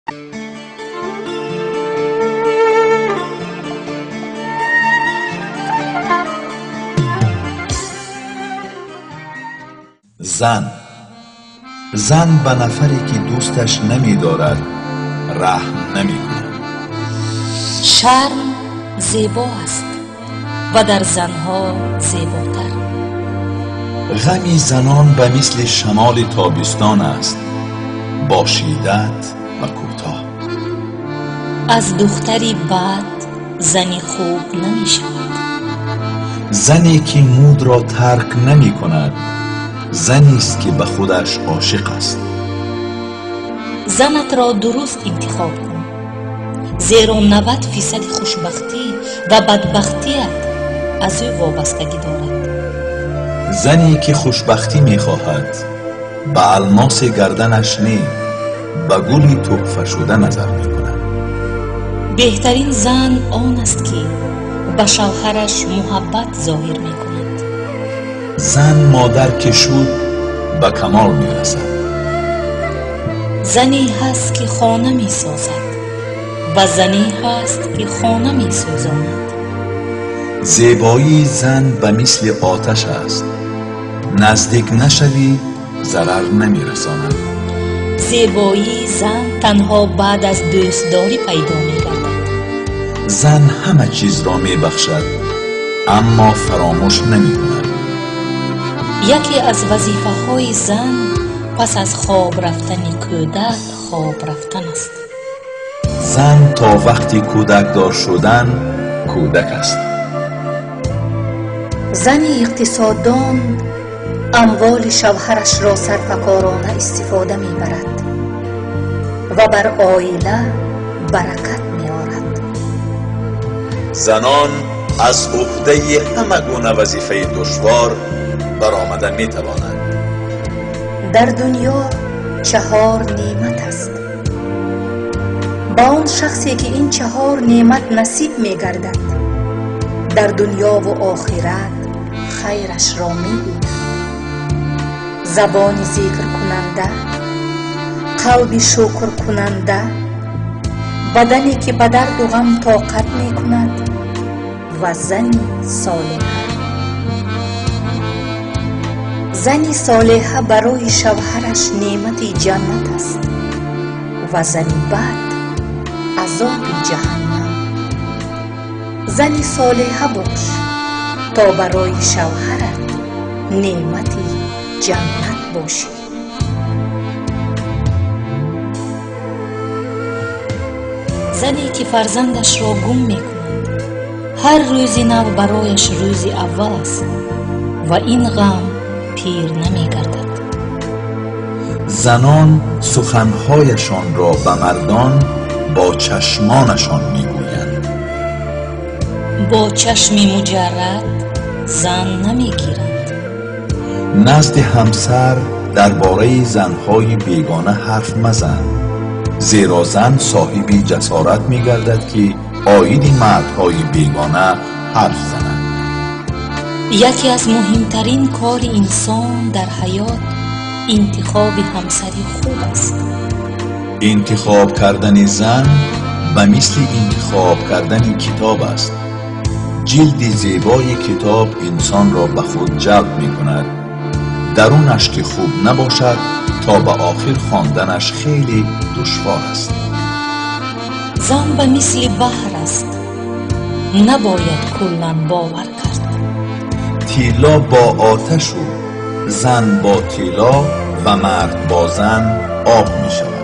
Зан. Зан ба нафаре ки дӯсташ намедорад, раҳм намекунад. Шарм зебо аст ва дар занҳо зеботар. Ғами занон ба мисли шамоли тобистон аст, бо шиддат ва кӯтоҳ. Аз духтари бад зани хуб намешавад. Зане ки мудро тарк намекунад, занест ки ба худаш ошиқ аст. Занатро дуруст интихоб кун, зеро 90% хушбахтӣ ва бадбахтият аз ӯ вобастагӣ дорад. Зане ки хушбахтӣ мехоҳад, ба алмоси гарданаш не, ба гули тӯҳфашуда назар мекунад. Беҳтарин зан он аст, ки ба шавҳараш муҳаббат зоҳир мекунад. Зан модар ки шуд, ба камол мерасад. Зане ҳаст, ки хона месозад, ва зане ҳаст, ки хона месӯзонад. Зебоии зан ба мисли оташ аст, наздик нашавӣ, зарар намерасонад. Зебоии зан танҳо баъд аз дӯстдорӣ пайдо мегардад. Зан ҳама чизро мебахшад, аммо фаромӯш намекунад. Яке аз вазифаҳои зан пас аз хоб рафтани кӯдак хоб рафтан аст. Зан то вақти кӯдакдор шудан кӯдак аст. Зани иқтисоддон амволи шавҳарашро сарфакорона истифода мебарад ва бар оила баракат меорад. Занон аз уҳдаи ҳама гуна вазифаи душвор баромада метавонанд. Дар дунё чаҳор неъмат аст. Ба он шахсе ки ин чаҳор неъмат насиб мегардад, дар дунёву охират хайрашро мебинад. Забони зикркунанда, қалби шукркунанда, бадане ки ба дарду ғам тоқат мекунад ва зани солиҳа. Зани солиҳа барои шавҳараш неъмати ҷаннат аст ва зани бад азоби ҷаҳаннам. Зани солиҳа бош, то барои шавҳарат неъмати ҷаннат бошӣ. Зане ки фарзандашро гум мекунад, ҳар рӯзи нав барояш рӯзи аввал аст ва ин ғам пир намегардад. Занон суханҳояшонро ба мардон бо чашмонашон мегӯянд. Бо чашми муҷаррад зан намегиранд. Назди ҳамсар дар бораи занҳои бегона ҳарф мазан, зеро зан соҳиби ҷасорат мегардад, ки оиди мардҳои бегона ҳарф занад. Яке аз муҳимтарин кори инсон дар ҳаёт интихоби ҳамсари хуб аст. Интихоб кардани зан ба мисли интихоб кардани китоб аст. Ҷилди зебои китоб инсонро ба худ ҷалб мекунад. Дарунаш ки хуб набошад, то ба охир хонданаш хеле душвор аст. Зан ба мисли баҳр аст, набояд куллан бовар кард. Тилло бо оташу зан бо тилло ва мард бо зан об мешавад.